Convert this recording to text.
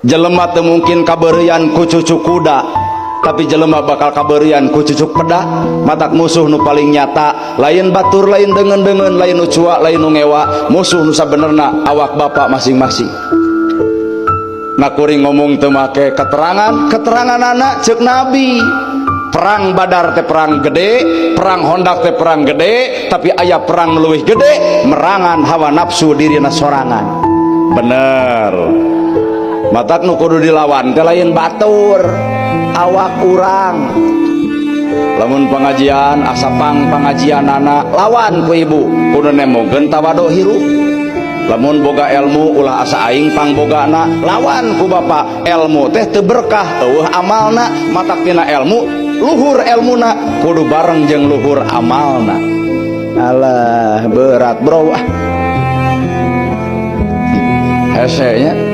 Jelema teu mungkin kabeureuyan ku cucuk kuda, tapi jelema bakal kabeureuyan ku cucuk peda. Matak musuh nu paling nyata lain batur, lain deungeun-deungeun, lain nu cua, lain nu ngewa. Musuh nu sabenerna awak bapak masing-masing. Nah, kuring ngomong teu make keterangan, keterangan anak cek Nabi, perang Badar teh perang gede, perang Hondak teh perang gede, tapi aya perang leuwih gede, merangan hawa nafsu dirina sorangan. Bener, matak nu kudu dilawan teh lain batur, awak urang. Lamun pengajian asa pang pengajian anak, lawan ku ibu, kudu nembongkeun tawadu hirup. Lamun boga ilmu, ulah asa aing pangbogana, lawan ku bapak. Ilmu teh teu berkah euweuh amalna. Matak tina ilmu, luhur ilmuna kudu bareng jeung luhur amalna. Alah, berat, bro. Ah, hese nya.